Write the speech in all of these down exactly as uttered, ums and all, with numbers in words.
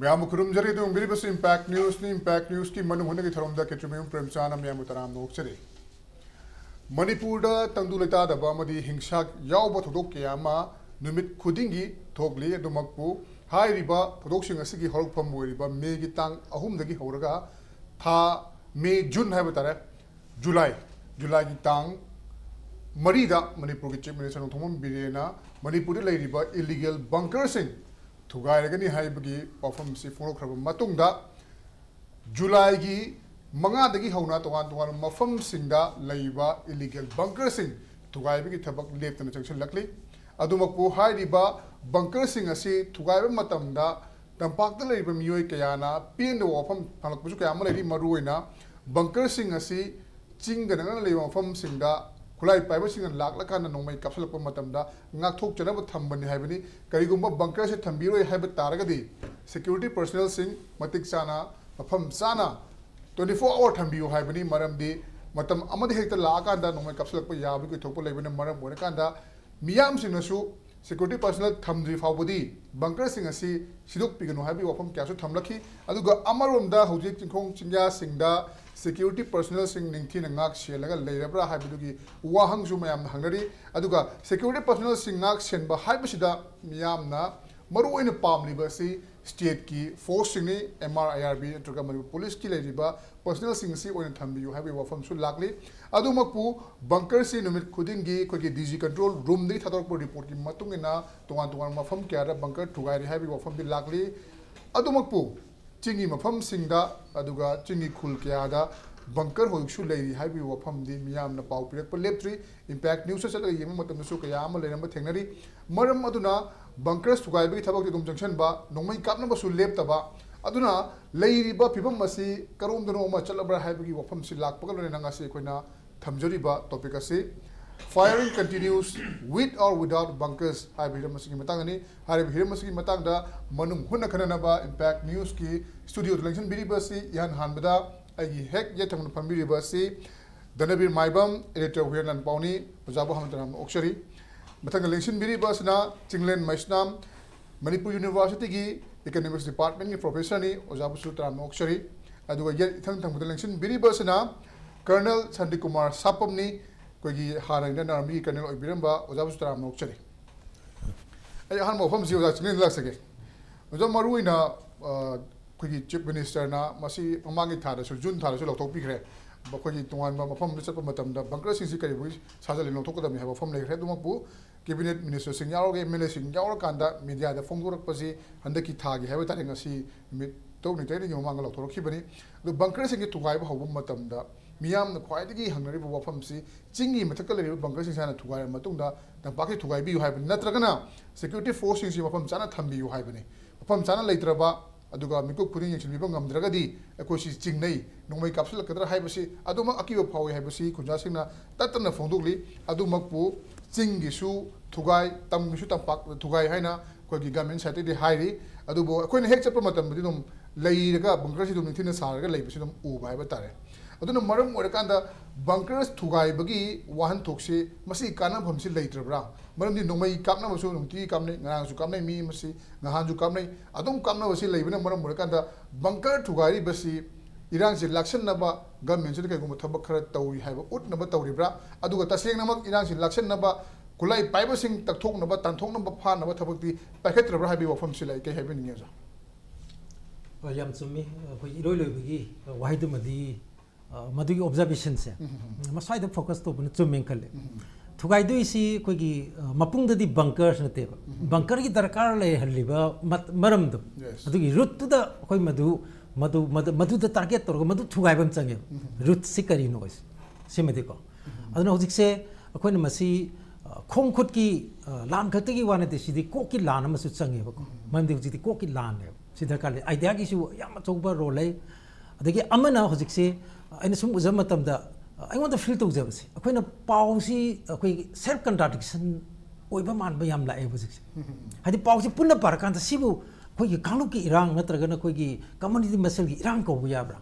ꯃꯌꯥꯝꯕꯨ ꯈꯨꯔꯨꯝꯖꯔꯤ꯫ ꯑꯗꯨ ꯌꯦꯡꯕꯤꯔꯤꯕꯁꯤ impact ꯅ꯭ꯌꯨꯁꯅꯤ꯫ Impact ꯅ꯭ꯌꯨꯁꯀꯤ ꯃꯅꯨꯡ ꯍꯨꯠꯅꯒꯤ ꯊꯧꯔꯝꯗ ꯈꯦꯇ꯭ꯔꯤꯃꯌꯨꯝ ꯄ꯭ꯔꯦꯝꯆꯥꯟꯅ ꯃꯌꯥꯝꯕꯨ ꯇꯔꯥꯝꯅ ꯑꯣꯛꯆꯔꯤ꯫ ꯃꯅꯤꯄꯨꯔꯗ ꯇꯪꯗꯨ ꯂꯩꯇꯥꯗꯕ ꯑꯃꯗꯤ ꯍꯤꯡꯁꯥ ꯌꯥꯎꯕ ꯊꯧꯗꯣꯛ ꯀꯌꯥ ꯑꯃ ꯅꯨꯃꯤꯠ ꯈꯨꯗꯤꯡꯒꯤ ꯊꯣꯛꯂꯤ꯫ ꯑꯗꯨꯃꯛꯄꯨ ꯍꯥꯏꯔꯤꯕ ꯊꯧꯗꯣꯛꯁꯤꯡ ꯑꯁꯤꯒꯤ ꯍꯧꯔꯛꯐꯝ ꯑꯣꯏꯔꯤꯕ ꯃꯦꯒꯤ ꯇꯥꯡ ꯑꯍꯨꯝꯗꯒꯤ ꯍꯧꯔꯒ ꯊꯥ ꯃꯦ, ꯖꯨꯟ ꯍꯥꯏꯕ ꯇꯥꯔꯦ, ꯖꯨꯂꯥꯏ, ꯖꯨꯂꯥꯏꯒꯤ ꯇꯥꯡ ꯃꯔꯤꯗ ꯃꯅꯤꯄꯨꯔꯒꯤ ꯆꯤꯐ ꯃꯤꯅꯤꯁꯇꯔ ꯅꯣꯡꯊꯣꯝꯕꯝ ꯕꯤꯔꯦꯟꯅ ꯃꯅꯤꯄꯨꯔꯗ ꯂꯩꯔꯤꯕ ꯏꯂꯤꯒꯦꯜ ꯕꯪꯀꯔꯁꯤꯡ ꯊꯨꯒꯥꯏꯔꯒꯅꯤ ꯍꯥꯏꯕꯒꯤ ꯋꯥꯐꯝꯁꯤ ꯐꯣꯡꯗꯣꯛꯈ꯭ꯔꯕ ꯃꯇꯨꯡꯗ, ꯖꯨꯂꯥꯏꯒꯤ ꯃꯉꯥꯗꯒꯤ ꯍꯧꯅ ꯇꯣꯉꯥꯟ ꯇꯣꯉꯥꯟꯕ ꯃꯐꯝꯁꯤꯡꯗ ꯂꯩꯕ ꯏꯂꯤꯒꯦꯜ ꯕꯪꯀꯔꯁꯤꯡ ꯊꯨꯒꯥꯏꯕꯒꯤ ꯊꯕꯛ ꯂꯦꯞꯇꯅ ꯆꯪꯁꯤꯜꯂꯛꯂꯤ꯫ ꯑꯗꯨꯃꯛꯄꯨ ꯍꯥꯏꯔꯤꯕ ꯕꯪꯀꯔꯁꯤꯡ ꯑꯁꯤ ꯊꯨꯒꯥꯏꯕ ꯃꯇꯝꯗ ꯇꯝꯄꯥꯛꯇ ꯂꯩꯔꯤꯕ ꯃꯤꯑꯣꯏ ꯀꯌꯥꯅ ꯄꯦꯟꯗꯕ ꯋꯥꯐꯝ ꯐꯪꯂꯛꯄꯁꯨ ꯀꯌꯥ ꯑꯃ ꯂꯩꯔꯤ꯫ ꯃꯔꯨꯑꯣꯏꯅ ꯕꯪꯀꯔꯁꯤꯡ ꯑꯁꯤ ꯆꯤꯡꯒ ꯅꯛꯅꯅ ꯂꯩꯕ ꯃꯐꯝꯁꯤꯡꯗ ꯈꯨꯠꯂꯥꯏ ꯄꯥꯏꯕꯁꯤꯡꯅ ꯂꯥꯛꯂꯀꯥꯟꯗ ꯅꯣꯡꯃꯩ ꯀꯥꯞꯁꯤꯜꯂꯛꯄ ꯃꯇꯝꯗ ꯉꯥꯛꯊꯣꯛꯆꯅꯕ ꯊꯝꯕꯅꯤ ꯍꯥꯏꯕꯅꯤ꯫ ꯀꯔꯤꯒꯨꯝꯕ ꯕꯪꯀꯔꯁꯦ ꯊꯝꯕꯤꯔꯣꯏ ꯍꯥꯏꯕ ꯇꯥꯔꯒꯗꯤ, ꯁꯦꯀ꯭ꯌꯨꯔꯤꯇꯤ ꯄꯔꯁꯅꯦꯜꯁꯤꯡ ꯃꯇꯤꯛ ꯆꯥꯅ, ꯃꯐꯝ ꯆꯥꯅ twenty four hour ꯊꯝꯕꯤꯌꯨ ꯍꯥꯏꯕꯅꯤ꯫ ꯃꯔꯝꯗꯤ ꯃꯇꯝ ꯑꯃꯗ ꯍꯦꯛꯇ ꯂꯥꯛꯑꯀꯥꯟꯗ ꯅꯣꯡꯃꯩ ꯀꯥꯞꯁꯤꯜꯂꯛꯄ ꯌꯥꯕꯒꯤ ꯑꯣꯏꯊꯣꯛꯄ ꯂꯩꯕꯅ ꯃꯔꯝ ꯑꯣꯏꯔꯀꯥꯟꯗ, ꯃꯤꯌꯥꯝꯁꯤꯡꯅꯁꯨ ꯁꯦꯀ꯭ꯌꯨꯔꯤꯇꯤ ꯄꯔꯁꯅꯦꯜ ꯊꯝꯗ꯭ꯔꯤ ꯐꯥꯎꯕꯗꯤ ꯕꯪꯀꯔꯁꯤꯡ ꯑꯁꯤ ꯁꯤꯗꯣꯛꯄꯤꯒꯅꯨ ꯍꯥꯏꯕꯒꯤ ꯋꯥꯐꯝ ꯀꯌꯥꯁꯨ ꯊꯝꯂꯛꯈꯤ꯫ ꯑꯗꯨꯒ ꯑꯃꯔꯣꯝꯗ ꯍꯧꯖꯤꯛ ꯆꯤꯡꯈꯣꯡ ꯆꯤꯡꯌꯥꯁꯤꯡꯗ ꯁꯦꯀ꯭ꯌꯨꯔꯤꯇꯤ ꯄꯔꯁꯅꯦꯜꯁꯤꯡ ꯅꯤꯡꯊꯤꯅ ꯉꯥꯛ ꯁꯦꯜꯂꯒ ꯂꯩꯔꯕ꯭ꯔꯥ ꯍꯥꯏꯕꯗꯨꯒꯤ ꯋꯥꯍꯪꯁꯨ ꯃꯌꯥꯝꯅ ꯍꯪꯅꯔꯤ꯫ ꯑꯗꯨꯒ ꯁꯦꯀ꯭ꯌꯨꯔꯤꯇꯤ ꯄꯔꯁꯅꯦꯜꯁꯤꯡ ꯉꯥꯛ ꯁꯦꯟꯕ ꯍꯥꯏꯕꯁꯤꯗ ꯃꯤꯌꯥꯝꯅ ꯃꯔꯨꯑꯣꯏꯅ ꯄꯥꯝꯂꯤꯕ ꯑꯁꯤ ꯁ꯭ꯇꯦꯠꯀꯤ ꯐꯣꯔꯁꯁꯤꯡꯅꯤ, ꯑꯦꯝ ꯑꯥꯔ ꯑꯥꯏ ꯑꯥꯔ ꯕꯤ ꯅꯠꯇ꯭ꯔꯒ ꯃꯅꯤꯄꯨꯔ ꯄꯨꯂꯤꯁꯀꯤ ꯂꯩꯔꯤꯕ ꯄꯔꯁꯅꯦꯜꯁꯤꯡ ꯑꯁꯤ ꯑꯣꯏꯅ ꯊꯝꯕꯤꯌꯨ ꯍꯥꯏꯕꯒꯤ ꯋꯥꯐꯝꯁꯨ ꯂꯥꯛꯂꯤ꯫ ꯑꯗꯨꯃꯛꯄꯨ ꯕꯪꯀꯔꯁꯤ ꯅꯨꯃꯤꯠ ꯈꯨꯗꯤꯡꯒꯤ ꯑꯩꯈꯣꯏꯒꯤ ꯗꯤ ꯖꯤ ꯀꯟꯇ꯭ꯔꯣꯜ ꯔꯨꯝꯗꯒꯤ ꯊꯥꯗꯣꯔꯛꯄ ꯔꯤꯄꯣꯔꯠꯀꯤ ꯃꯇꯨꯡ ꯏꯟꯅ ꯇꯣꯉꯥꯟ ꯇꯣꯉꯥꯟꯕ ꯃꯐꯝ ꯀꯌꯥꯗ ꯕꯪꯀꯔ ꯊꯨꯒꯥꯏꯔꯤ ꯍꯥꯏꯕꯒꯤ ꯋꯥꯐꯝꯗꯤ ꯂꯥꯛꯂꯤ꯫ ꯑꯗꯨꯃꯛꯄꯨ ꯆꯤꯡꯒꯤ ꯃꯐꯝꯁꯤꯡꯗ, ꯑꯗꯨꯒ ꯆꯤꯡꯒꯤ ꯈꯨꯜ ꯀꯌꯥꯗ ꯕꯪꯀꯔ ꯍꯧꯖꯤꯛꯁꯨ ꯂꯩꯔꯤ ꯍꯥꯏꯕꯒꯤ ꯋꯥꯐꯝꯗꯤ ꯃꯤꯌꯥꯝꯅ ꯄꯥꯎ ꯄꯤꯔꯛꯄ ꯂꯦꯞꯇ꯭ꯔꯤ꯫ ꯏꯝꯄꯦꯛ ꯅ꯭ꯌꯨꯁꯇ ꯆꯠꯂꯒ ꯌꯦꯡꯕ ꯃꯇꯝꯗꯁꯨ ꯀꯌꯥ ꯑꯃ ꯂꯩꯔꯝꯕ ꯊꯦꯡꯅꯔꯤ꯫ ꯃꯔꯝ ꯑꯗꯨꯅ ꯕꯪꯀꯔꯁ ꯊꯨꯒꯥꯏꯕꯒꯤ ꯊꯕꯛꯇꯤ ꯑꯗꯨꯝ ꯆꯪꯁꯤꯟꯕ, ꯅꯣꯡꯃꯩ ꯀꯥꯞꯅꯕꯁꯨ ꯂꯦꯞꯇꯕ꯫ ꯑꯗꯨꯅ ꯂꯩꯔꯤꯕ ꯐꯤꯕꯝ ꯑꯁꯤ ꯀꯔꯣꯝꯗꯅꯣ ꯑꯃ ꯆꯠꯂꯕ꯭ꯔꯥ ꯍꯥꯏꯕꯒꯤ ꯋꯥꯐꯝꯁꯤ ꯂꯥꯛꯄꯒ ꯂꯣꯏꯅꯅ ꯉꯁꯤ ꯑꯩꯈꯣꯏꯅ ꯊꯝꯖꯔꯤꯕ ꯇꯣꯄꯤꯛ ꯑꯁꯤ, "Firing continues with or without bunkers" ꯍꯥꯏꯕ ꯍꯤꯔꯝ ꯑꯁꯤꯒꯤ ꯃꯇꯥꯡꯗꯅꯤ꯫ ꯍꯥꯏꯔꯤꯕ ꯍꯤꯔꯝ ꯑꯁꯤꯒꯤ ꯃꯇꯥꯡꯗ ꯃꯅꯨꯡ ꯍꯨꯠꯅ ꯈꯟꯅꯅꯕ ꯏꯝꯄꯦꯛ ꯅ꯭ꯌꯨꯁꯀꯤ ꯁ꯭ꯇꯨꯗꯤꯑꯣꯗ ꯂꯦꯡꯁꯤꯟꯕꯤꯔꯤꯕ ꯑꯁꯤ ꯏꯍꯥꯟ ꯍꯥꯟꯕꯗ ꯑꯩꯒꯤ ꯍꯦꯛ ꯌꯦꯠ ꯊꯪꯕꯗ ꯐꯝꯕꯤꯔꯤꯕ ꯑꯁꯤ ꯙꯅꯕꯤꯔ ꯃꯥꯏꯕꯝ, ꯑꯦꯗꯤꯇꯔ ꯍꯨꯏꯌꯦꯟ ꯂꯥꯟꯄꯥꯎꯅꯤ꯫ ꯑꯣꯖꯥꯕꯨ ꯍꯥꯟꯅ ꯇꯔꯥꯝꯅ ꯑꯣꯛꯆꯔꯤ꯫ ꯃꯊꯪꯗ ꯂꯦꯡꯁꯤꯟꯕꯤꯔꯤꯕ ꯑꯁꯤꯅ ꯆꯤꯡꯂꯦꯟ ꯃꯩꯁꯅꯥꯝ, ꯃꯅꯤꯄꯨꯔ ꯌꯨꯅꯤꯚꯔꯁꯤꯇꯤꯒꯤ Economics Department ꯀꯤ professor ꯅꯤ, ꯑꯣꯖꯥꯕꯨꯁꯨ ꯇꯔꯥꯝꯅ ꯑꯣꯛꯆꯔꯤ꯫ ꯑꯗꯨꯒ ꯌꯦꯠ ꯏꯊꯪ ꯊꯪꯕꯗ ꯂꯦꯡꯁꯤꯟꯕꯤꯔꯤꯕꯁꯤꯅ Colonel ꯁꯥꯟꯇꯤꯀꯨꯃꯥꯔ ꯁꯥꯄꯝꯅꯤ, ꯑꯩꯈꯣꯏꯒꯤ ꯍꯥꯟꯅ Indian Army ꯒꯤ colonel ꯑꯣꯏꯕꯤꯔꯝꯕ꯫ ꯑꯣꯖꯥꯕꯨꯁꯨ ꯇꯔꯥꯝꯅ ꯑꯣꯛꯆꯔꯤ꯫ ꯑꯩ ꯑꯍꯥꯟꯕ ꯋꯥꯐꯝꯁꯤ ꯑꯣꯖꯥ ꯆꯤꯡꯂꯦꯟꯗ ꯂꯥꯛꯆꯒꯦ꯫ ꯑꯣꯖꯥ, ꯃꯔꯨꯑꯣꯏꯅ, ꯑ, ꯑꯩꯈꯣꯏꯒꯤ Chief Minister ꯅ ꯃꯁꯤ ꯃꯃꯥꯡꯒꯤ ꯊꯥꯗꯁꯨ, June ꯊꯥꯗꯁꯨ ꯂꯧꯊꯣꯛꯄꯤꯈ꯭ꯔꯦ꯫ ꯑꯩꯈꯣꯏꯒꯤ ꯇꯣꯉꯥꯟꯕ ꯃꯐꯝ ꯑꯃꯗ ꯆꯠꯄ ꯃꯇꯝꯗ bunker ꯁꯤꯡꯁꯤ ꯀꯔꯤꯒꯨꯝꯕꯒꯤ ꯁꯥꯖꯜꯂꯤ, ꯂꯧꯊꯣꯛꯀꯗꯕꯅꯤ ꯍꯥꯏꯕ ꯋꯥꯐꯝ ꯂꯩꯈ꯭ꯔꯦ꯫ ꯑꯗꯨꯃꯛꯄꯨ Cabinet Minister ꯁꯤꯡ ꯌꯥꯎꯔꯒ, M L A ꯁꯤꯡ ꯌꯥꯎꯔꯀꯥꯟꯗ media ꯗ ꯐꯣꯡꯗꯣꯔꯛꯄꯁꯤ ꯍꯟꯗꯛꯀꯤ ꯊꯥꯒꯤ ꯍꯥꯏꯕ ꯇꯥꯔꯦ, ꯉꯁꯤ ꯅꯨꯃꯤꯠ ꯇꯔꯨꯛꯅꯤ ꯇꯔꯦꯠꯅꯤꯒꯤ ꯃꯃꯥꯡꯗ ꯂꯧꯊꯣꯔꯛꯈꯤꯕꯅꯤ꯫ ꯑꯗꯨ bunker ꯁꯤꯡꯒꯤ ꯊꯨꯒꯥꯏꯕ ꯍꯧꯕ ꯃꯇꯝꯗ ꯃꯤꯌꯥꯝꯅ ꯈ꯭ꯋꯥꯏꯗꯒꯤ ꯍꯪꯅꯔꯤꯕ ꯋꯥꯐꯝꯁꯤ, ꯆꯤꯡꯒꯤ ꯃꯊꯛꯇ ꯂꯩꯔꯤꯕ bunker ꯁꯤꯡꯁꯤ ꯍꯥꯟꯅ ꯊꯨꯒꯥꯏꯔꯕ ꯃꯇꯨꯡꯗ ꯇꯝꯄꯥꯛꯁꯤ ꯊꯨꯒꯥꯏꯕꯤꯌꯨ ꯍꯥꯏꯕꯅꯤ, ꯅꯠꯇ꯭ꯔꯒꯅ security force ꯁꯤꯡꯁꯤ ꯃꯐꯝ ꯆꯥꯅ ꯊꯝꯕꯤꯌꯨ ꯍꯥꯏꯕꯅꯤ꯫ ꯃꯐꯝ ꯆꯥꯅ ꯂꯩꯇ꯭ꯔꯕ, ꯑꯗꯨꯒ ꯃꯤꯀꯨꯞ ꯈꯨꯗꯤꯡ ꯌꯦꯡꯁꯤꯟꯕꯤꯕ ꯉꯝꯗ꯭ꯔꯒꯗꯤ ꯑꯩꯈꯣꯏ ꯁꯤ ꯆꯤꯡꯅꯩ, ꯅꯣꯡꯃꯩ ꯀꯥꯞꯁꯤꯜꯂꯛꯀꯗ꯭ꯔꯥ ꯍꯥꯏꯕꯁꯤ ꯑꯗꯨꯃꯛ ꯑꯀꯤꯕ ꯐꯥꯎꯏ ꯍꯥꯏꯕꯁꯤ ꯈꯨꯟꯖꯥꯁꯤꯡꯅ ꯇꯠꯇꯅ ꯐꯣꯡꯗꯣꯛꯂꯤ꯫ ꯑꯗꯨꯃꯛꯄꯨ ꯆꯤꯡꯒꯤꯁꯨ ꯊꯨꯒꯥꯏ, ꯇꯝꯒꯤꯁꯨ ꯇꯝꯄꯥꯛ ꯊꯨꯒꯥꯏ ꯍꯥꯏꯅ ꯑꯩꯈꯣꯏꯒꯤ government side ꯇꯒꯤ ꯍꯥꯏꯔꯤ꯫ ꯑꯗꯨꯕꯨ ꯑꯩꯈꯣꯏꯅ ꯍꯦꯛ ꯆꯠꯄ ꯃꯇꯝꯗꯗꯤ ꯑꯗꯨꯝ ꯂꯩꯔꯒ bunker ꯁꯤ ꯑꯗꯨꯝ ꯅꯤꯡꯊꯤꯅ ꯁꯥꯔꯒ ꯂꯩꯕꯁꯤ ꯑꯗꯨꯝ ꯎꯕ ꯍꯥꯏꯕ ꯇꯥꯔꯦ꯫ ꯑꯗꯨꯅ ꯃꯔꯝ ꯑꯣꯏꯔꯀꯥꯟꯗ bunker ꯊꯨꯒꯥꯏꯕꯒꯤ ꯋꯥꯍꯟꯊꯣꯛꯁꯤ ꯃꯁꯤ ꯀꯥꯟꯅꯐꯝꯁꯤ ꯂꯩꯇ꯭ꯔꯕ꯭ꯔꯥ? ꯃꯔꯝꯗꯤ ꯅꯣꯡꯃꯩ ꯀꯥꯞꯅꯕꯁꯨ ꯅꯨꯡꯇꯤꯒꯤ ꯀꯥꯞꯅꯩ, ꯉꯔꯥꯡꯁꯨ ꯀꯥꯞꯅꯩ, ꯃꯤ ꯑꯃꯁꯤ ꯅꯍꯥꯟꯁꯨ ꯀꯥꯞꯅꯩ, ꯑꯗꯨꯝ ꯀꯥꯞꯅꯕꯁꯤ ꯂꯩꯕꯅ ꯃꯔꯝ ꯑꯣꯏꯔꯀꯥꯟꯗ bunker ꯊꯨꯒꯥꯏꯔꯤꯕꯁꯤ ꯏꯔꯥꯡꯁꯤ ꯂꯥꯛꯁꯟꯅꯕ, government ꯁꯤꯅ ꯀꯩꯒꯨꯝꯕ ꯊꯕꯛ ꯈꯔ ꯇꯧꯔꯤ ꯍꯥꯏꯕ ꯎꯠꯅꯕ ꯇꯧꯔꯤꯕ꯭ꯔꯥ? ꯑꯗꯨꯒ ꯇꯁꯦꯡꯅꯃꯛ ꯏꯔꯥꯡꯁꯤ ꯂꯥꯛꯁꯟꯅꯕ, ꯈꯨꯠꯂꯥꯏ ꯄꯥꯏꯕꯁꯤꯡ ꯇꯛꯊꯣꯛꯅꯕ, ꯇꯥꯟꯊꯣꯛꯅꯕ, ꯐꯥꯅꯕ ꯊꯕꯛꯇꯤ ꯄꯥꯏꯈꯠꯇ꯭ꯔꯕ꯭ꯔꯥ ꯍꯥꯏꯕꯒꯤ ꯋꯥꯐꯝꯁꯤ ꯂꯩ꯫ ꯀꯩ ꯍꯥꯏꯕꯤꯅꯤꯡꯉꯤ, ꯑꯣꯖꯥ? ꯑ, ꯌꯥꯝ ꯆꯨꯝꯃꯤ꯫ ꯑꯩꯈꯣꯏ ꯏꯔꯣꯏ ꯂꯣꯏꯕꯒꯤ, ꯑ, ꯋꯥꯍꯩꯗꯨꯃꯗꯤ, ꯑ, ꯃꯗꯨꯒꯤ observation ꯁꯦ, ꯎꯝ, ꯃꯁ꯭ꯋꯥꯏꯗ focus ꯇꯧꯕꯅ ꯆꯨꯝꯃꯦꯅ ꯈꯜꯂꯦ꯫ ꯎꯝ꯫ ꯊꯨꯒꯥꯏꯗꯣꯏꯁꯤ ꯑꯩꯈꯣꯏꯒꯤ, ꯑ, ꯃꯄꯨꯡꯗꯗꯤ bunker ꯅꯠꯇꯦꯕ꯫ ꯎꯝ꯫ Bunker ꯒꯤ ꯗꯔꯀꯥꯔ ꯂꯩꯍꯜꯂꯤꯕ ꯃꯠ-, ꯃꯔꯝꯗꯣ, Yes. ꯑꯗꯨꯒꯤ root ꯇꯨꯗ ꯑꯩꯈꯣꯏ ꯃꯗꯨ, ꯃꯗꯨ, ꯃꯗꯨ, ꯃꯗꯨꯗ target ꯇꯧꯔꯒ ꯃꯗꯨ ꯊꯨꯒꯥꯏꯕ ꯑꯃ ꯆꯪꯉꯦꯕ꯫ ꯎꯝ꯫ Root ꯁꯤ ꯀꯔꯤꯅꯣ ꯍꯥꯏꯁꯦ? ꯁꯤꯃꯗꯤꯀꯣ꯫ ꯎꯝ꯫ ꯑꯗꯨꯅ ꯍꯧꯖꯤꯛꯁꯦ ꯑꯩꯈꯣꯏꯅ ꯃꯁꯤ, ꯑ, ꯈꯣꯡ ꯈꯨꯠꯀꯤ, ꯑ, ꯂꯥꯟ ꯈꯛꯇꯒꯤ ꯋꯥ ꯅꯠꯇꯦ, ꯁꯤꯗꯤ ꯀꯣꯛꯀꯤ ꯂꯥꯟ ꯑꯃꯁꯨ ꯆꯪꯉꯦꯕꯀꯣ꯫ ꯎꯝ꯫ ꯃꯔꯝꯗꯤ ꯍꯧꯖꯤꯛꯇꯤ ꯀꯣꯛꯀꯤ ꯂꯥꯟꯅꯦꯕ꯫ ꯁꯤ ꯗꯔꯀꯥꯔ ꯂꯩ꯫ Idea ꯒꯤꯁꯨ ꯌꯥꯝ ꯑꯆꯧꯕ role ꯂꯩ꯫ ꯑꯗꯒꯤ ꯑꯃꯅ ꯍꯧꯖꯤꯛꯁꯦ, ꯑ, ꯑꯩꯅ ꯁꯨꯝ ꯎꯖꯕ ꯃꯇꯝꯗ, ꯑ, ꯑꯩꯉꯣꯟꯗ feel ꯇꯧꯖꯕꯁꯦ, ꯑꯩꯈꯣꯏꯅ ꯄꯥꯎꯁꯤ ꯑꯩꯈꯣꯏꯒꯤ self contradiction ꯑꯣꯏꯕ ꯃꯥꯟꯕ ꯌꯥꯝ ꯂꯥꯛꯑꯦꯕ ꯍꯧꯖꯤꯛꯁꯦ꯫ ꯎꯝ꯫ ꯍꯥꯏꯗꯤ ꯄꯥꯎꯁꯤ ꯄꯨꯟꯅ ꯄꯥꯔꯀꯥꯟꯗ ꯁꯤꯕꯨ ꯑꯩꯈꯣꯏꯒꯤ ꯀꯥꯡꯂꯨꯞꯀꯤ ꯏꯔꯥꯡ ꯅꯠꯇ꯭ꯔꯒꯅ ꯑꯩꯈꯣꯏꯒꯤ community ꯃꯁꯦꯜꯒꯤ ꯏꯔꯥꯡ ꯀꯧꯕ ꯌꯥꯕ꯭ꯔꯥ?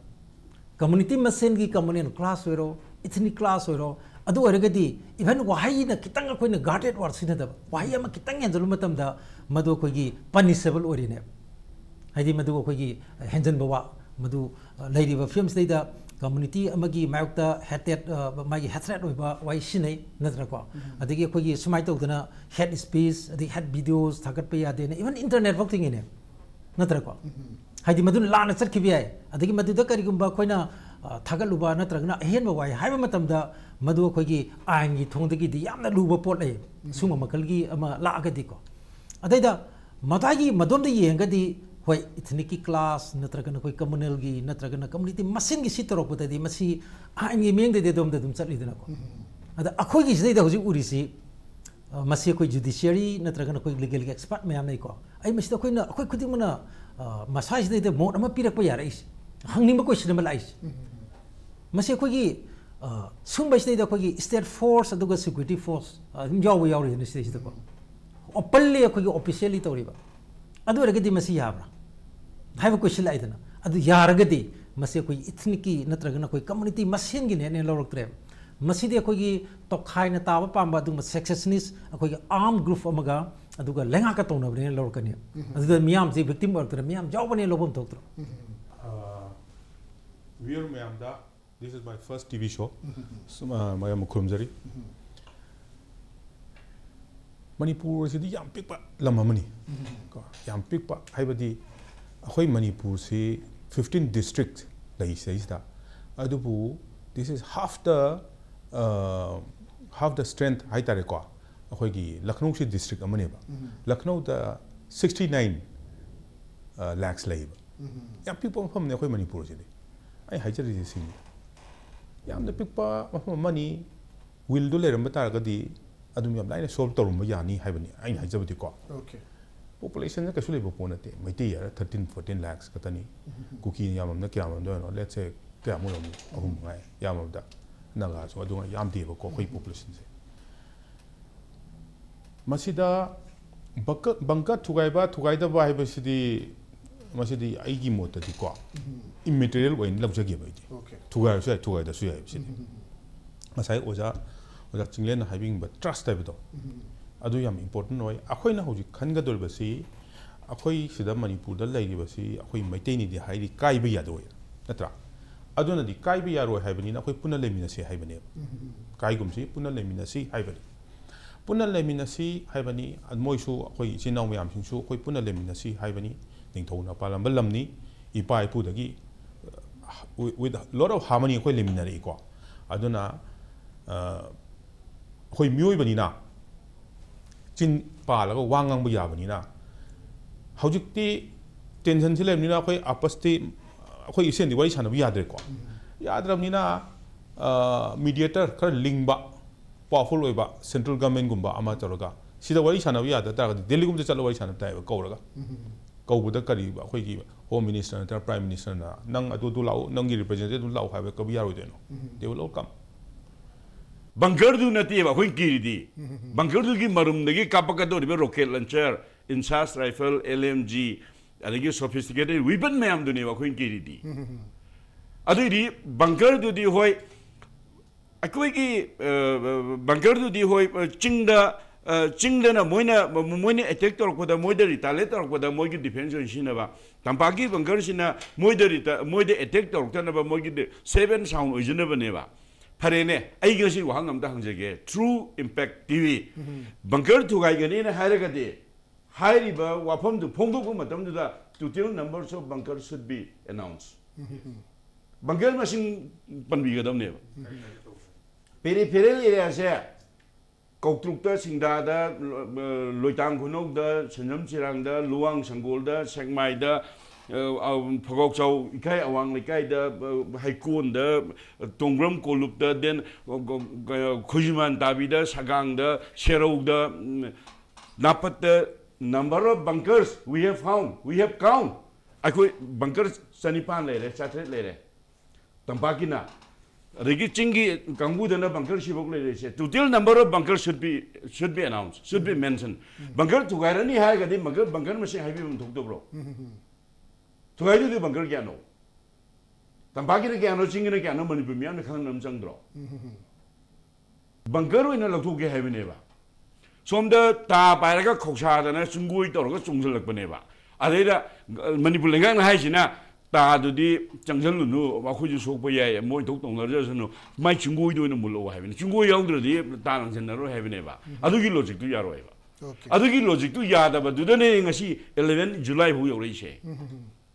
Community ꯃꯁꯦꯜꯒꯤ communal clash ꯑꯣꯏꯔꯣ, ethnic clash ꯑꯣꯏꯔꯣ, ꯑꯗꯨ ꯑꯣꯏꯔꯒꯗꯤ even ꯋꯥꯍꯩꯅ ꯈꯤꯇꯪ ꯑꯩꯈꯣꯏꯅ guarded word ꯁꯤꯖꯤꯟꯅꯗꯕ, ꯋꯥꯍꯩ ꯑꯃ ꯈꯤꯇꯪ ꯍꯦꯟꯖꯜꯂꯨꯕ ꯃꯇꯝꯗ ꯃꯗꯨ ꯑꯩꯈꯣꯏꯒꯤ punishable ꯑꯣꯏꯔꯤꯅꯦꯕ꯫ ꯍꯥꯏꯗꯤ ꯃꯗꯨ ꯑꯩꯈꯣꯏꯒꯤ ꯍꯦꯟꯖꯟꯕ ꯋꯥ, ꯃꯗꯨ ꯑ, ꯂꯩꯔꯤꯕ ꯐꯤꯂꯝꯁꯤꯗꯩꯗ ꯀꯝꯃ꯭ꯌꯨꯅꯤꯇꯤ ꯑꯃꯒꯤ ꯃꯥꯌꯣꯛꯇ ꯍꯦꯇꯦꯠ, ꯑ, ꯃꯥꯒꯤ ꯍꯦꯇ꯭ꯔꯦꯠ ꯑꯣꯏꯕ ꯋꯥꯍꯩ ꯁꯤꯖꯤꯟꯅꯩ ꯅꯠꯇ꯭ꯔꯀꯣ? ꯑꯗꯒꯤ ꯑꯩꯈꯣꯏꯒꯤ ꯁꯨꯃꯥꯏꯅ ꯇꯧꯗꯅ ꯍꯦꯠ ꯁ꯭ꯄꯤꯆ, ꯑꯗꯒꯤ ꯍꯦꯠ ꯚꯤꯗꯤꯑꯣꯁ ꯊꯥꯒꯠꯄ ꯌꯥꯗꯦꯅ, ꯏꯚꯟ ꯏꯟꯇꯔꯅꯦꯠ ꯐꯥꯎ ꯊꯤꯡꯉꯤꯅꯦ ꯅꯠꯇ꯭ꯔꯀꯣ? ꯍꯥꯏꯗꯤ ꯃꯗꯨꯅ ꯂꯥꯟꯅ ꯆꯠꯈꯤꯕ ꯌꯥꯏ꯫ ꯑꯗꯒꯤ ꯃꯗꯨꯗ ꯀꯔꯤꯒꯨꯝꯕ ꯑꯩꯈꯣꯏꯅ, ꯑ, ꯊꯥꯒꯠꯂꯨꯕ ꯅꯠꯇ꯭ꯔꯒꯅ ꯑꯍꯦꯟꯕ ꯋꯥꯍꯩ ꯍꯥꯏꯕ ꯃꯇꯝꯗ ꯃꯗꯨ ꯑꯩꯈꯣꯏꯒꯤ ꯑꯥꯏꯟꯒꯤ ꯊꯣꯡꯗꯒꯤꯗꯤ ꯌꯥꯝꯅ ꯂꯨꯕ ꯄꯣꯠ ꯂꯩ꯫ ꯁꯤꯒꯨꯝꯕ ꯃꯈꯜꯒꯤ ꯑꯃ ꯂꯥꯛꯑꯒꯗꯤꯀꯣ꯫ ꯑꯗꯩꯗ ꯃꯗꯥꯏꯒꯤ ꯃꯗꯣꯝꯗ ꯌꯦꯡꯉꯒꯗꯤ ꯍꯣꯏ, ꯏꯊꯅꯤꯛꯀꯤ ꯀ꯭ꯂꯥꯁ ꯅꯠꯇ꯭ꯔꯒꯅ ꯑꯩꯈꯣꯏ ꯀꯝꯃꯨꯅꯦꯜꯒꯤ ꯅꯠꯇ꯭ꯔꯒꯅ ꯀꯝꯃꯨꯅꯤꯇꯤ ꯃꯁꯦꯟꯒꯤ ꯁꯤ ꯇꯧꯔꯛꯄꯗꯗꯤ ꯃꯁꯤ ꯑꯥꯏꯟꯒꯤ ꯃꯤꯠꯌꯦꯡꯗꯩꯗꯤ ꯑꯗꯣꯝꯗ ꯑꯗꯨꯝ ꯆꯠꯂꯤꯗꯅꯀꯣ꯫ ꯑꯗ ꯑꯩꯈꯣꯏꯒꯤꯁꯤꯗꯩꯗ ꯍꯧꯖꯤꯛ ꯎꯔꯤꯁꯤ, ꯑ, ꯃꯁꯤ ꯑꯩꯈꯣꯏ ꯖꯨꯗꯤꯁꯤꯌꯔꯤ ꯅꯠꯇ꯭ꯔꯒꯅ ꯑꯩꯈꯣꯏ ꯂꯤꯒꯦꯜꯒꯤ ꯑꯦꯛꯁꯄꯔꯠ ꯃꯌꯥꯝ ꯂꯩꯀꯣ꯫ ꯑꯩ ꯃꯁꯤꯗ ꯑꯩꯈꯣꯏꯅ, ꯑꯩꯈꯣꯏ ꯈꯨꯗꯤꯡꯃꯛꯅ, ꯑ, ꯃꯁꯥꯁꯤꯗꯩꯗ ꯃꯣꯠ ꯑꯃ ꯄꯤꯔꯛꯄ ꯌꯥꯔꯛꯏꯁꯦ, ꯍꯪꯅꯤꯡꯕ ꯀꯣꯏꯁꯟ ꯑꯃ ꯂꯥꯛꯏꯁꯦ꯫ ꯃꯁꯤ ꯑꯩꯈꯣꯏꯒꯤ, ꯑ, ꯁꯨꯝꯕꯁꯤꯗꯩꯗ ꯑꯩꯈꯣꯏꯒꯤ ꯁ꯭ꯇꯦꯠ ꯐꯣꯔꯁ ꯑꯗꯨꯒ ꯁꯦꯀ꯭ꯌꯨꯔꯤꯇꯤ ꯐꯣꯔꯁ, ꯑ, ꯑꯗꯨꯝ ꯌꯥꯎꯕ ꯌꯥꯎꯔꯤꯗꯅ ꯁꯤꯗꯩꯁꯤꯗꯀꯣ꯫ ꯑꯣꯄꯟꯂꯤ ꯑꯩꯈꯣꯏꯒꯤ ꯑꯣꯐꯤꯁꯤꯌꯦꯜꯂꯤ ꯇꯧꯔꯤꯕ꯫ ꯑꯗꯨ ꯑꯣꯏꯔꯒꯗꯤ ꯃꯁꯤ ꯌꯥꯕ꯭ꯔꯥ ꯍꯥꯏꯕ ꯀꯣꯏꯁꯟ ꯂꯥꯛꯏꯗꯅ꯫ ꯑꯗꯨ ꯌꯥꯔꯒꯗꯤ ꯃꯁꯤ ꯑꯩꯈꯣꯏꯒꯤ ꯏꯊꯅꯤꯛꯀꯤ ꯅꯠꯇ꯭ꯔꯒꯅ ꯑꯩꯈꯣꯏ ꯀꯝꯃꯨꯅꯤꯇꯤ ꯃꯁꯦꯟꯒꯤꯅꯦꯅ ꯂꯧꯔꯛꯇ꯭ꯔꯦꯕ꯫ ꯃꯁꯤꯗꯤ ꯑꯩꯈꯣꯏꯒꯤ ꯇꯣꯈꯥꯏꯅ ꯇꯥꯕ ꯄꯥꯝꯕ ꯑꯗꯨꯒꯨꯝꯕ ꯁꯦꯛꯁꯟꯅꯤꯁ ꯑꯩꯈꯣꯏꯒꯤ ꯑꯥꯔꯝ ꯒ꯭ꯔꯨꯞ ꯑꯃꯒ ꯑꯗꯨꯒ ꯂꯩꯉꯥꯛꯀ ꯇꯧꯅꯕꯅꯦꯅ ꯂꯧꯔꯛꯀꯅꯤ꯫ ꯑꯗꯨꯗ ꯃꯤꯌꯥꯝꯁꯤ ꯚꯤꯛꯇꯤꯝ ꯑꯣꯏꯔꯛꯇꯅ ꯃꯤꯌꯥꯝ ꯌꯥꯎꯕꯅꯦꯅ ꯂꯧꯐꯝ ꯊꯣꯛꯇ꯭ꯔꯣ? ꯚ꯭ꯌꯨꯌꯔ ꯃꯌꯥꯝꯗ, this is my first T V show. ꯁꯨꯝ, ꯑ, ꯃꯌꯥꯝ ꯈꯨꯔꯨꯝꯖꯔꯤ꯫ ꯃꯅꯤꯄꯨꯔ ꯑꯁꯤꯗꯤ ꯌꯥꯝ ꯄꯤꯛꯄ ꯂꯝ ꯑꯃꯅꯤ꯫ ꯀꯣ, ꯌꯥꯝ ꯄꯤꯛꯄ ꯍꯥꯏꯕꯗꯤ ꯑꯩꯈꯣꯏ ꯃꯅꯤꯄꯨꯔꯁꯤ fifteen district ꯂꯩ ꯁꯤꯗꯩꯁꯤꯗ꯫ ꯑꯗꯨꯕꯨ this is half the, uh, half the strength ꯍꯥꯏꯇꯥꯔꯦꯀꯣ, ꯑꯩꯈꯣꯏꯒꯤ ꯂꯈꯅꯧꯁꯤ ꯗꯤꯁꯇ꯭ꯔꯤꯛ ꯑꯃꯅꯦꯕ꯫ ꯂꯈꯅꯧꯗ sixty nine lakhs ꯂꯩꯌꯦꯕ꯫ ꯌꯥꯝ ꯄꯤꯛꯄ ꯃꯐꯝꯅꯦ ꯑꯩꯈꯣꯏ ꯃꯅꯤꯄꯨꯔꯁꯤꯗꯤ꯫ ꯑꯩ ꯍꯥꯏꯖꯔꯤꯁꯦ ꯁꯤꯅꯤ, ꯌꯥꯝꯅ ꯄꯤꯛꯄ ꯃꯐꯝ ꯑꯃꯅꯤ꯫ ꯋꯤꯜꯗꯨ ꯂꯩꯔꯝꯕ ꯇꯥꯔꯒꯗꯤ ꯑꯗꯨꯝ ꯌꯥꯝ ꯂꯥꯏꯅ ꯁꯣꯜꯕ ꯇꯧꯔꯝꯕ ꯌꯥꯅꯤ ꯍꯥꯏꯕꯅꯤ ꯑꯩꯅ ꯍꯥꯏꯖꯕꯗꯤꯀꯣ꯫ Okay. ꯄꯣꯄꯨꯂꯦꯁꯟꯁꯦ ꯀꯩꯁꯨ ꯂꯩꯕ ꯄꯣꯠ ꯅꯠꯇꯦ꯫ ꯃꯩꯇꯩ ꯍꯥꯏꯔ thirteen fourteen lakhs ꯈꯛꯇꯅꯤ꯫ ꯀꯨꯀꯤꯅ ꯌꯥꯝꯃꯝꯅ ꯀꯌꯥꯝ ꯑꯣꯏꯔꯝꯗꯣꯏꯅꯣ? Let's say ꯀꯌꯥꯃꯨꯛ ꯑꯣꯏꯔꯝꯅꯤ? ꯑꯍꯨꯝ ꯃꯉꯥꯏ ꯌꯥꯝꯃꯕꯗ꯫ ꯅꯥꯒꯥꯁꯨ ꯑꯗꯨ ꯌꯥꯝꯗꯦꯕꯀꯣ ꯑꯩꯈꯣꯏ ꯄꯣꯄꯨꯂꯦꯁꯟꯁꯦ꯫ ꯃꯁꯤꯗ ꯕꯪꯀ ꯕꯪꯀ ꯊꯨꯒꯥꯏꯕ ꯊꯨꯒꯥꯏꯗꯕ ꯍꯥꯏꯕꯁꯤꯗꯤ, ꯃꯁꯤꯗꯤ ꯑꯩꯒꯤ ꯃꯣꯠꯇꯗꯤꯀꯣ, ꯏꯝꯃꯦꯇꯔꯤꯌꯦꯜ ꯑꯣꯏꯅ ꯂꯧꯖꯒꯦꯕ ꯑꯩꯗꯤ꯫ Okay. ꯊꯨꯒꯥꯏꯔꯁꯨ ꯌꯥꯏ, ꯊꯨꯒꯥꯏꯗ꯭ꯔꯁꯨ ꯌꯥꯏ ꯁꯤꯗꯤ꯫ ꯉꯁꯥꯏ ꯑꯣꯖꯥ ꯑꯣꯖꯥ ꯆꯤꯡꯂꯦꯟꯅ ꯍꯥꯏꯕꯤꯅꯤꯡꯕ ꯇ꯭ꯔꯁ ꯍꯥꯏꯕꯗꯣ, ꯑꯗꯨ ꯌꯥꯝ ꯏꯝꯄꯣꯔꯇꯦꯟ ꯑꯣꯏ꯫ ꯑꯩꯈꯣꯏꯅ ꯍꯧꯖꯤꯛ ꯈꯟꯒꯗꯧꯔꯤꯕꯁꯤ ꯑꯩꯈꯣꯏ ꯁꯤꯗ ꯃꯅꯤꯄꯨꯔꯗ ꯂꯩꯔꯤꯕꯁꯤ ꯑꯩꯈꯣꯏ ꯃꯩꯇꯩꯅꯤꯗꯤ ꯍꯥꯏꯔꯤ, ꯀꯥꯏꯕ ꯌꯥꯗꯣꯏ ꯅꯠꯇ꯭ꯔꯥ? ꯑꯗꯨꯅꯗꯤ ꯀꯥꯏꯕ ꯌꯥꯔꯣꯏ ꯍꯥꯏꯕꯅꯤꯅ ꯑꯩꯈꯣꯏ ꯄꯨꯟꯅ ꯂꯩꯃꯤꯟꯅꯁꯤ ꯍꯥꯏꯕꯅꯦꯕ꯫ ꯀꯥꯏꯒꯨꯝꯁꯤ, ꯄꯨꯟꯅ ꯂꯩꯃꯤꯟꯅꯁꯤ ꯍꯥꯏꯕꯅꯤ꯫ ꯄꯨꯟꯅ ꯂꯩꯃꯤꯟꯅꯁꯤ ꯍꯥꯏꯕꯅꯤ꯫ ꯃꯣꯏꯁꯨ, ꯑꯩꯈꯣꯏ ꯏꯆꯤꯟ ꯏꯅꯥꯎ ꯃꯌꯥꯝꯁꯤꯡꯁꯨ ꯑꯩꯈꯣꯏ ꯄꯨꯟꯅ ꯂꯩꯃꯤꯟꯅꯁꯤ ꯍꯥꯏꯕꯅꯤ꯫ ꯅꯤꯡꯊꯧꯅ ꯄꯥꯜꯂꯝꯕ ꯂꯝꯅꯤ꯫ ꯏꯄꯥ ꯏꯄꯨꯗꯒꯤ, uh, with lot of harmony ꯑꯩꯈꯣꯏ ꯂꯩꯃꯤꯟꯅꯔꯛꯏꯀꯣ꯫ ꯑꯗꯨꯅ, uh, ꯑꯩꯈꯣꯏ ꯃꯤꯑꯣꯏꯕꯅꯤꯅ ꯆꯤꯟ ꯄꯥꯜꯂꯒ ꯋꯥ ꯉꯥꯡꯕ ꯌꯥꯕꯅꯤꯅ, ꯍꯧꯖꯤꯛꯇꯤ ꯇꯦꯟꯁꯟꯁꯤ ꯂꯩꯕꯅꯤꯅ ꯑꯩꯈꯣꯏ ꯑꯥꯄꯁꯇꯤ, ꯑꯩꯈꯣꯏ ꯏꯁꯦꯟꯗꯤ ꯋꯥꯔꯤ ꯁꯥꯟꯅꯕ ꯌꯥꯗ꯭ꯔꯦꯀꯣ꯫ ꯌꯥꯗ꯭ꯔꯕꯅꯤꯅ, mediator ꯈꯔ ꯂꯤꯡꯕ, powerful ꯑꯣꯏꯕ central governmentꯒꯨꯝꯕ ꯑꯃ ꯇꯧꯔꯒ, ꯁꯤꯗ ꯋꯥꯔꯤ ꯁꯥꯟꯅꯕ ꯌꯥꯗ ꯇꯥꯔꯒꯗꯤ ꯗꯦꯜꯂꯤꯒꯨꯝꯕꯗ ꯆꯠꯂ ꯋꯥꯔꯤ ꯁꯥꯟꯅꯕ ꯇꯥꯏꯕ ꯀꯧꯔꯒ꯫ ꯀꯧꯕꯗ ꯀꯔꯤꯕ ꯑꯩꯈꯣꯏꯒꯤ Home Minister ꯅꯠꯇ꯭ꯔꯒ Prime Ministerꯅ, "ꯅꯪ ꯑꯗꯨꯗꯨ ꯂꯥꯛꯎ, ꯅꯪꯒꯤ representative ꯑꯗꯨꯝ ꯂꯥꯛꯎ" ꯍꯥꯏꯕ ꯀꯕꯤ ꯌꯥꯔꯣꯏꯗꯣꯏꯅꯣ? They will all come. ꯕꯪꯀꯔꯗꯨ ꯅꯠꯇꯦꯕ ꯑꯩꯈꯣꯏꯅ ꯀꯤꯔꯤꯗꯤ꯫ ꯕꯪꯀꯔꯗꯨꯒꯤ ꯃꯔꯨꯝꯗꯒꯤ ꯀꯥꯞꯄꯛꯀꯗꯧꯔꯤꯕ rocket launcher, INSAS rifle, LMG, ꯑꯗꯒꯤ sophisticated weapon ꯃꯌꯥꯝꯗꯨꯅꯦꯕ ꯑꯩꯈꯣꯏꯅ ꯀꯤꯔꯤꯗꯤ꯫ ꯑꯗꯨꯏꯗꯤ ꯕꯪꯀꯔꯗꯨꯗꯤ ꯍꯣꯏ, ꯑꯩꯈꯣꯏꯒꯤ ꯕꯪꯀꯔꯗꯨꯗꯤ ꯍꯣꯏ, ꯆꯤꯡꯗ, ꯆꯤꯡꯗꯅ ꯃꯣꯏꯅ, ꯃꯣꯏꯅ attack ꯇꯧꯔꯛꯄꯗ, ꯃꯣꯏꯗ retaliate ꯇꯧꯔꯛꯄꯗ ꯃꯣꯏꯒꯤ defense ꯑꯣꯏꯅ ꯁꯤꯖꯤꯟꯅꯕ, ꯇꯝꯄꯥꯛꯀꯤ ꯕꯪꯀꯔꯁꯤꯅ ꯃꯣꯏꯗ, ꯃꯣꯏꯗ attack ꯇꯧꯔꯛꯇꯅꯕ ꯃꯣꯏꯒꯤ safe and sound ꯑꯣꯏꯖꯅꯕꯅꯦꯕ꯫ ꯐꯔꯦꯅꯦ, ꯑꯩ ꯉꯁꯤ ꯋꯥꯍꯪ ꯑꯝꯇ ꯍꯪꯖꯒꯦ, True Impact TV, ꯕꯪꯀꯔ ꯊꯨꯒꯥꯏꯒꯅꯤꯅ ꯍꯥꯏꯔꯒꯗꯤ ꯍꯥꯏꯔꯤꯕ ꯋꯥꯐꯝꯗꯨ ꯐꯣꯡꯗꯣꯛꯄ ꯃꯇꯝꯗꯨꯗ total numbers of bunker should be announced. Bunker ꯃꯁꯤꯡ ꯄꯟꯕꯤꯒꯗꯕꯅꯦꯕ꯫ Peripheral areaꯁꯦ ꯀꯧꯇ꯭ꯔꯨꯛꯇ, ꯁꯤꯡꯗꯥꯗ, ꯂꯣꯏꯇꯥꯡ ꯈꯨꯅꯧꯗ, ꯁꯟꯖꯝ ꯆꯤꯔꯥꯡꯗ, ꯂꯨꯋꯥꯡ ꯁꯪꯒꯣꯜꯗ, ꯁꯦꯛꯃꯥꯏꯗ, ꯐꯒꯥꯎꯆꯥꯎ ꯏꯀꯥꯏ ꯑꯋꯥꯡ ꯂꯩꯀꯥꯏꯗ, ꯍꯩꯀꯣꯟꯗ, ꯇꯣꯡꯕ꯭ꯔꯝ ꯀꯣꯂꯨꯞꯇ, then ꯈꯣꯏꯖꯨꯃꯥꯟ ꯇꯥꯕꯤꯗ, ꯁꯒꯥꯡꯗ, ꯁꯦꯔꯧꯗ, ꯅꯥꯄꯠꯇ, number of bunkers we have found, we have count. ꯑꯩꯈꯣꯏ ꯕꯪꯀꯔ ꯆꯅꯤꯄꯥꯟ ꯂꯩꯔꯦ, ꯆꯥꯇ꯭ꯔꯦꯠ ꯂꯩꯔꯦ ꯇꯝꯄꯥꯛꯀꯤꯅ꯫ ꯑꯗꯒꯤ ꯆꯤꯡꯒꯤ ꯀꯥꯡꯕꯨꯗꯅ ꯕꯪꯀꯔ ꯁꯤꯐꯧ ꯂꯩꯔꯤꯁꯦ, total number of bunker should be, should be announced, should be mentioned. Bunker ꯊꯨꯒꯥꯏꯔꯅꯤ ꯍꯥꯏꯔꯒꯗꯤ ꯕꯪꯀꯔ, ꯕꯪꯀꯔ ꯃꯁꯤꯡ ꯍꯥꯏꯕꯤꯐꯝ ꯊꯣꯛꯇꯕ꯭ꯔꯣ? ꯊꯨꯒꯥꯏꯗꯣꯏꯗꯨ ꯕꯪꯀꯔ ꯀꯌꯥꯅꯣ? ꯇꯝꯄꯥꯛꯀꯤꯅ ꯀꯌꯥꯅꯣ, ꯆꯤꯡꯒꯤꯅ ꯀꯌꯥꯅꯣ, ꯃꯅꯤꯄꯨꯔ ꯃꯤꯌꯥꯝꯅ ꯈꯪꯍꯟꯕ ꯑꯃ ꯆꯪꯗ꯭ꯔꯣ? ꯕꯪꯀꯔ ꯑꯣꯏꯅ ꯂꯧꯊꯣꯛꯀꯦ ꯍꯥꯏꯕꯅꯦꯕ꯫ ꯁꯣꯝꯗ ꯇꯥ ꯄꯥꯏꯔꯒ ꯈꯧꯁꯥꯗꯅ ꯆꯤꯡꯒꯣꯏ ꯇꯧꯔꯒ ꯆꯣꯡꯁꯤꯜꯂꯛꯄꯅꯦꯕ꯫ ꯑꯗꯩꯗ ꯃꯅꯤꯄꯨꯔ ꯂꯩꯉꯥꯛꯅ ꯍꯥꯏꯁꯤꯅ, "ꯇꯥꯗꯨꯗꯤ ꯆꯪꯁꯤꯜꯂꯨꯅꯨ, ꯑꯩꯈꯣꯏꯁꯨ ꯁꯣꯛꯄ ꯌꯥꯏ, ꯃꯣꯏ ꯊꯣꯛ ꯇꯧꯅꯔꯖꯁꯅꯨ, ꯃꯥꯏ ꯆꯤꯡꯒꯣꯏꯗ ꯑꯣꯏꯅ ꯃꯨꯜꯂꯛꯑꯣ" ꯍꯥꯏꯕꯅꯤ꯫ ꯆꯤꯡꯒꯣꯏ ꯌꯥꯎꯗ꯭ꯔꯗꯤ ꯇꯥ ꯂꯪꯁꯤꯟꯅꯔꯣꯏ ꯍꯥꯏꯕꯅꯦꯕ꯫ ꯑꯗꯨꯒꯤ ꯂꯣꯖꯤꯛꯇꯨ ꯌꯥꯔꯣꯏꯕ꯫ Okay. ꯑꯗꯨꯒꯤ ꯂꯣꯖꯤꯛꯇꯨ ꯌꯥꯗꯕꯗꯨꯗꯅꯦ ꯉꯁꯤ eleven July ꯐꯥꯎ ꯌꯧꯔꯛꯏꯁꯦ꯫ ꯎꯝ, ꯎꯝ, ꯎꯝ.